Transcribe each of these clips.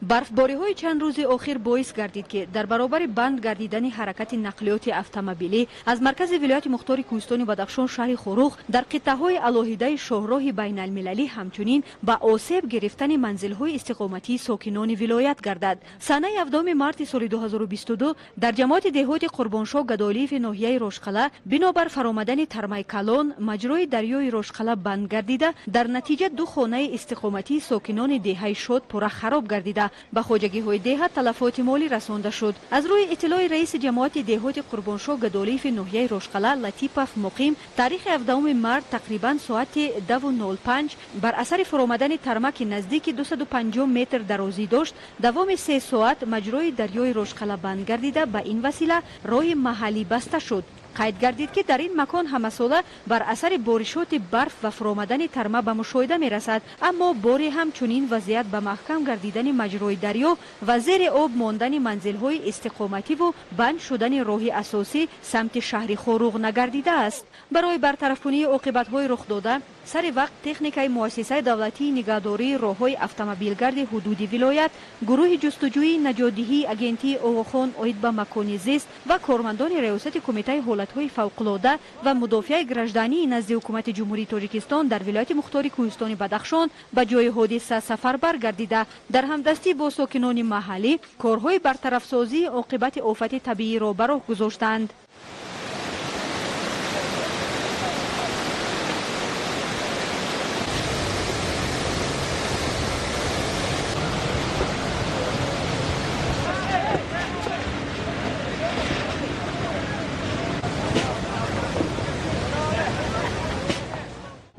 Барфбориҳои чанд рӯзи охир боис гардид, ки дар баробари банд гардидани ҳаракати нақлиёти автомобилӣ аз маркази вилояти мухтори Кӯҳистони Бадахшон шаҳри Хоруғ дар қитъаҳои алоҳидаи шоҳроҳи байналмилалӣ, ҳамчунин ба осеб гирифтани манзилҳои истиқоматии сокинони вилоят гардад. Санаи 7 марти соли 2022 дар ҷамоати деҳоти Қурбоншоҳ Гадолиеви ноҳияи Рошқала бинобар фаромадани тармаи калон маҷрои дарёи Рошқала банд гардида, дар натиҷа ду хонаи истиқоматии сокинони деҳаи Шод пурра хароб гардида, ба хоҷагиҳои деҳа талафоти молӣ расонда шуд. Аз рӯи иттилои раиси ҷамоати деҳоти Қурбоншоҳ Гадолиеви ноҳияи Рошқала Латипов Муқим, таърихи 7 март тақрибан соати 2:05 бар асари фуромадани тарма, ки наздики 250 метр дарозӣ дошт, давоми 3 соат маҷрои дарёи Рошқала банд гардида, ба ин васила роҳи маҳаллӣ баста шуд. Қайд гардид, ки дар ин макон ҳамасола бар асари боришоти барф ва фуромадани тарма ба мушоҳида мерасад, аммо бори ҳам чунин вазъият ба маҳкам гардидани маҷрои дарё ва зери об мондани манзилҳои истиқомативу банд шудани роҳи асосӣ самти шаҳри Хоруғ нагардидааст. Барои бартарафкунии оқибатҳои рухдода сари вақт техникаи муассисаи давлатии нигаҳдории роҳҳои автомобилгарди ҳудуди вилоят, гурӯҳи ҷустуҷӯии наҷотдиҳии агентии Оғохон оид ба макони зист ва кормандони Раёсати Кумитаи ҳолатҳои фавқулода ва мудофиаи граждании назди Ҳукумати Ҷумҳурии Тоҷикистон дар вилояти мухтори Кӯҳистони Бадахшон ба ҷои ҳодиса сафарбар гардида, дар ҳамдастӣ бо сокинони маҳаллӣ корҳои бартарафсозии оқибати офати табииро ба роҳ гузоштанд.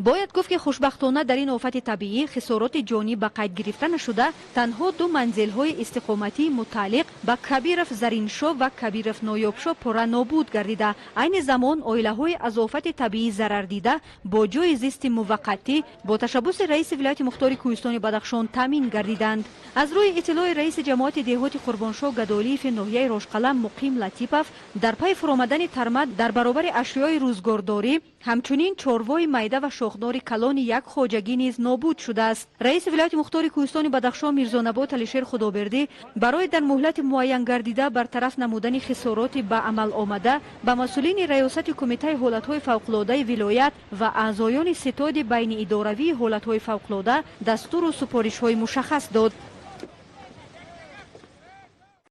Бояд гуфт, ки хушбахтона дар ин офати табиӣ хисороти ҷонӣ ба қайд гирифта нашуда, танҳо ду манзилҳои истиқоматии мутааллиқ ба Кабиров Зариншо ва Кабиров Ноёбшо пурра нобуд гардида, айни замон оилаҳои аз офати табиӣ зарардида бо ҷои зисти муваққатӣ бо ташаббуси раиси вилояти мухтори Кӯҳистони Бадахшон таъмин гардиданд. Аз рӯи иттилои раиси ҷамоати деҳоти Қурбоншоҳ Гадолиеви ноҳияи Рошқала Муқим Латипов, дар пайи фуромадани тарма дар баробари ашёи рӯзгордорӣ ҳамчунин чорвои майда ва шохдори калони як хоҷагӣ низ нобуд шудааст. Раиси вилояти мухтори Кӯҳистони Бадахшон Мирзонабот Алишер Худобердӣ барои дар муҳлати муайян гардида бартараф намудани хисороти ба амал омада ба масъулини Раёсати Кумитаи ҳолатҳои фавқулодаи вилоят ва аъзоёни ситоди байниидоравии ҳолатҳои фавқулода дастуру супоришҳои мушаххас дод.